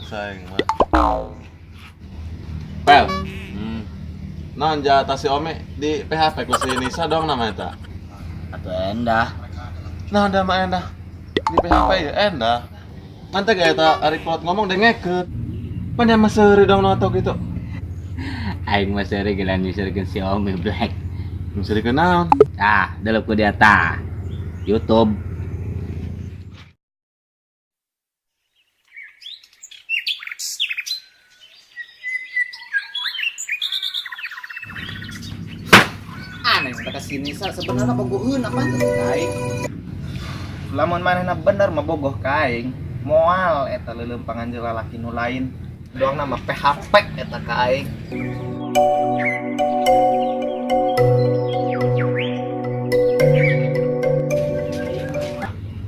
Nisa aing mah. Pel. Naon jatah si Ome di PHP ku si Nisa dong namanya ta. Atuh endah. Nah, udah mah endah. Di PHP ya endah. Mantap gak eta ari kolot ngomong dengekeun. Pan mah seuri dong noto gitu. Aing mah seuri geula nyusurkeun si Ome Black. Nyusurkeun naon? Tah, delep ku dia tah. YouTube. Aneh kata si Nisa sebenarnya bogoheun apa tuh kaing. Lamun manehna bener mah bogoh ka aing, moal eta leuleumpangan jeung lalaki nu lain. Doang nama PHP eta ka aing.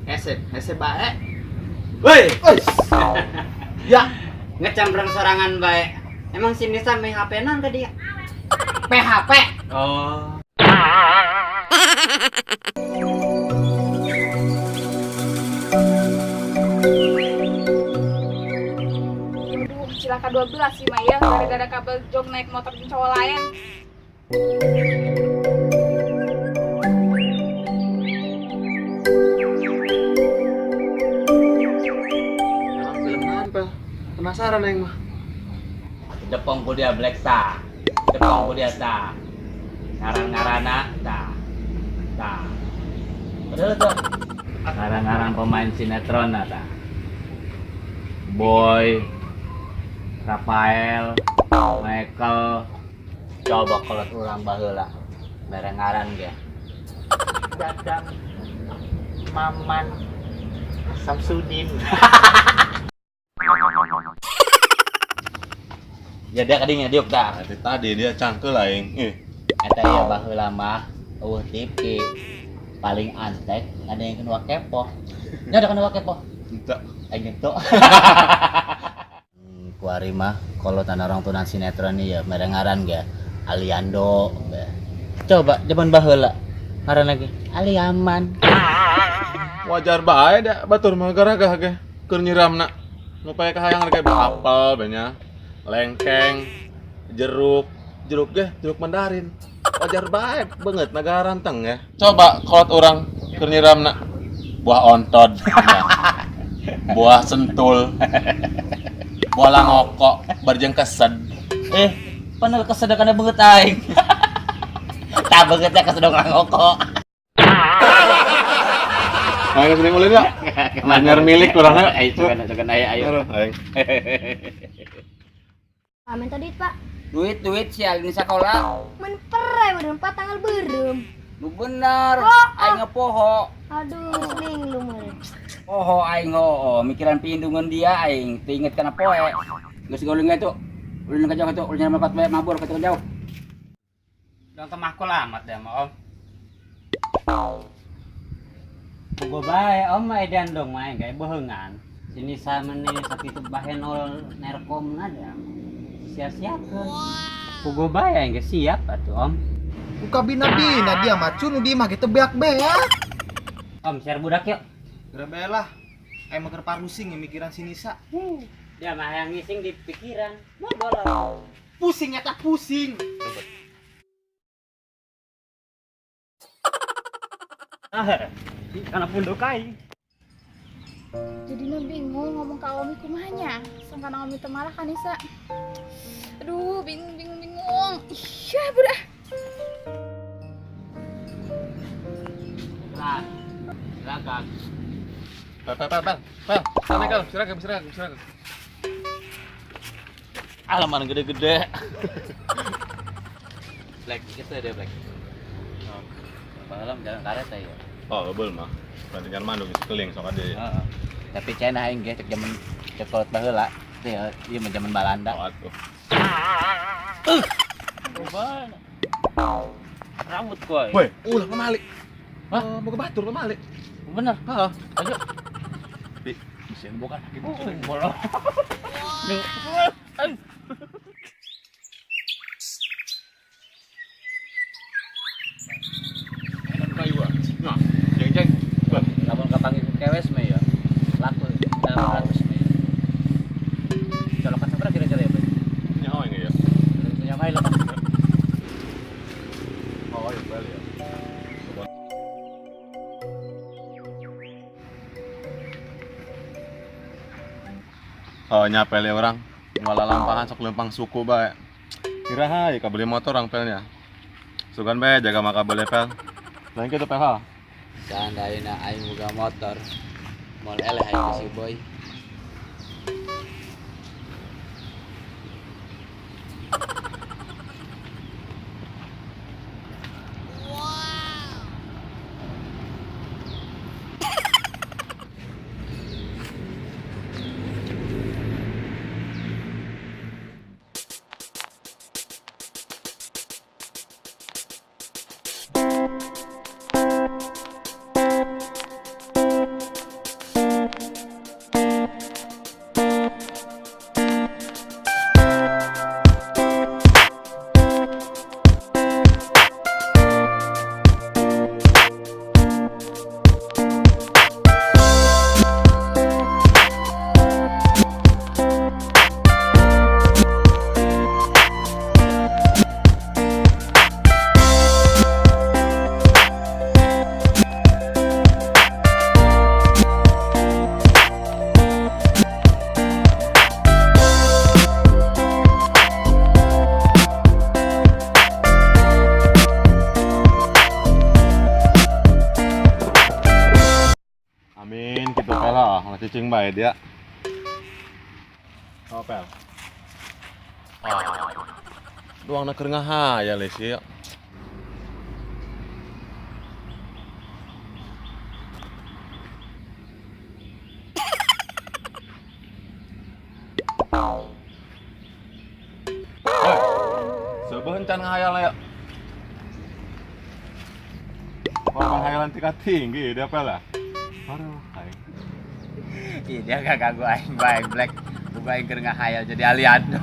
Hese, hese bae. Woi. Ya, ngecambrang sorangan bae. Emang si Nisa main HP nan ke dia? PHP. Oh. Aduh, cilaka 12 sih Maya, gara-gara kabel jog naik motor jeung cowok lain. Emang film naon, Pel? Penasaran aing mah. Depong ku dia Black ta. Depong ku dia ta. Ngaran-ngarana ta. Ta. Betul tuh. Ngaran-ngaran pemain sinetron ta. Boy, Rafael, Michael. Coba kalau urang baheula mere ngaran ge. Dadang, Maman, Samsudin. Ya dia kadinya diuk tah. Tadi dia cangkeul aing. Ih. Eta ieu baheula mah eueuh TV paling antek ngadengkeun wa kepo. Nya ada kana wa kepo. Henteu. Aing henteu. Kuari mah kalau tanah orang tunan sinetron ieu mere ngaran ge Aliando. Coba zaman baheula ngaran lagi Aliaman. Wajar bae da batur mah garagah ge keur nyiramna. Nu pae kahayang rek apel banyak. Lengkeng, jeruk, jeruk ge, jeruk mandarin. Wajar bae banget negara ranteng ya. Coba kolot urang keur nyiramna buah ontod, ya. Buah sentul, buah langoko, barjeng kesed. Panel kesed kana beungeut aing. Tah beungeutnya kesed langoko. Ayo sini ulin ya. Manyar milik urangna. Ayo sugan aya ayo. Aing. Amin tadi Pak. Duit-duit sial ini sekolah. Menperai udah 4 tanggal berem. Lu bener. Oh, aing ngepoho. Aduh, seling lu mah. Poho aing hoo, mikiran pindungan dia aing, teu inget kana poe. Geus geuleung itu. Ulun ka jauh itu, ulun nyampe bae mabur ka jauh. Dong temakul amat deh mah Om. Bogo bae Om mah edan dong mah gae beheungan. Sini samene sakitu bahenol nerkom ada. Siap-siapkeun. Pugo bae aing ge siap atuh Om. Buka bina-bina dia mah cun di mah kitu beak-beak. Om share budak yuk. Geura bae lah. Aing mah keur parusing mikiran si Nisa. Dia mah yang ngising di pikiran. Bobolong. Pusing eta pusing. Ah, kana punduk aing. Jadinya bingung ngomong ke Omi kumanya. Sangka Omi teu marah ka Nisa. Aduh, bingung bingung bingung. Iya, budak. Lah. Silakan. Pel, pel, pel, pel. Sana kal, silakan, silakan, silakan. Alaman gede-gede. Black gitu dia Black. Malam jalan karet ya. Oh, bebel mah. Bandingan mandu geus keling sok ade. Heeh. Tapi cenah aing ge cek jaman cek kolot baheula. Teh ieu mah jaman Balanda. Oh, atuh. Rambut koy. Woi, ulah pamalik. Hah? Boga batur pamalik. Bener. Heeh. Ayo. Bi, bisian boga lagi. Bolong. Kayu ah. Nah, jeng-jeng. Lamun kapanggih ku kewes mah ya. Laku 800 mah. Oh, nyapele orang. Ngala lampangan sok lempang suku bae. Iraha ka beli motor orang pelnya. Sugan bae jaga maka beli pel. Lain kitu pel ha. Seandainya aing boga motor, moal eleh aing si Boy. Amin, gitu pel lah, cicing bae dia. Oh, pel. Ah. Doang na keur ngahayal sih. Hei, seubeuh encan ngahayal ya. Korban hayalan tingkat tinggi dia pel lah. Aduh, aing. Ih, dia gak ganggu aing bae, Black. Buka aing keur ngahayal jadi aliando.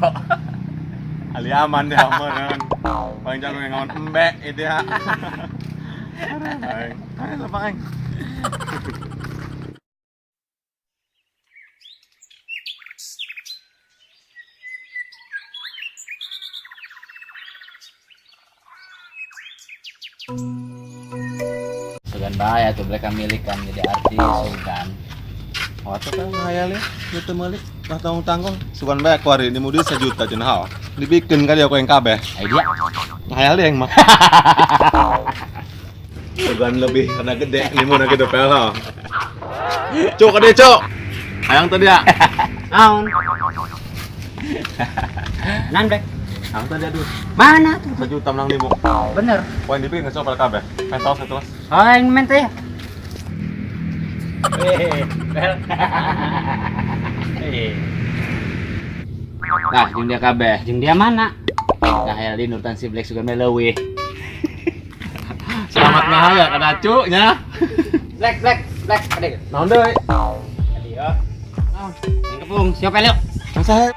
Ali aman dia meureun. Paling jago yang ngawan embe itu ya. Aduh, aing. Ayo lempang aing. Sugan bae atuh Black milik kan jadi artis sugan. Oh, atuh kan ngahayal ya, gitu meuli. Lah tanggung-tanggung. Sugan bae aku hari ini mudi 1 juta cenah hal. Dibikin kali aku yang kabeh. Ai dia. Ngahayal dia yang mah. Sugan lebih karena gede limuna gitu pel ha. Cuk ka dieu, Cuk. Hayang teh dia. Naon? Nan Black. Hayang teh dia duit. Mana tuh? 1 juta menang limo. Bener. Poin dibikin geus sopel kabeh. Pentos terus. Oh, aing main teh. Pel. Nah, jeung dia kabeh. Jeung dia mana? Ngahayal di nurutan si Black sugan leuwih. Selamat ngahayal kana cu nya. Black, Black, Black, adek. Naon deui? Adi ya. Naon? Yang kepung, siapa yuk? Masa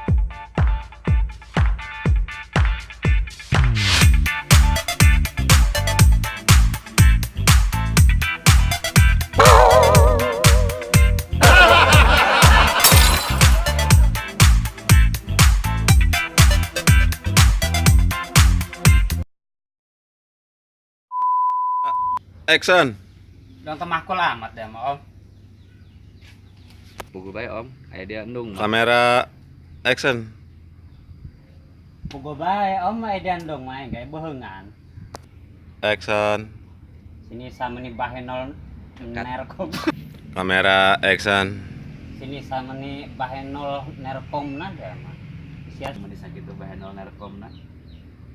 Action. Dong temakul amat deh Om. Pugu bae Om, aya dia endung. Kamera action. Pugu bae Om edan dong main gae beheungan. Action. Sini sama nih bahenol nerkom. Kamera action. Sini sama nih bahenol nerkom na deh mah. Sia meuni sakitu bahenol nerkom na.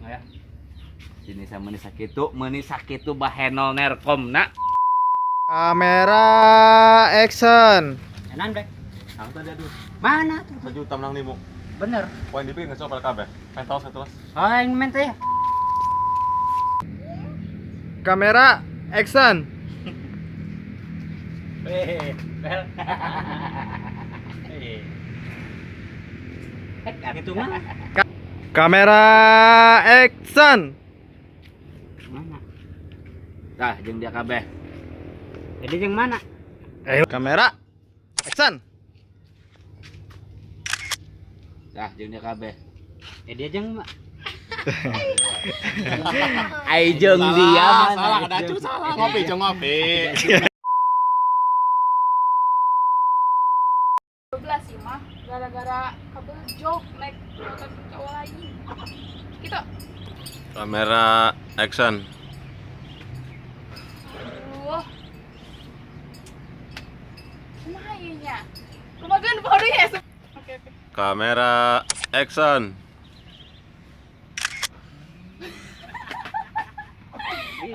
Ya. Sini sama meuni sakitu, meuni sakitu bahenol nerkom na. Kamera action. Enan Black. Nang tadi aduh. Mana tuh? 1 juta menang limo. Bener. Poin dibikin geus sopel kabeh. Pentos terus. Oh, aing main teh. Kamera action. Pel. Gitu mah. Kamera action. Mana? Tah, jeung dia kabeh. Jadi jeung mana? Kamera action. Tah, jeung dia kabeh. Dia jeung Ai jeung dia mana? Salah kada cu salah. Ngopi jeung ngopi. 12 sih mah gara-gara Jok naik motor cowok lain. Gitu. Kamera action. Aduh. Kumaha ieu nya? Kumaha geun poho ya? Oke, oke. Kamera action. Ih,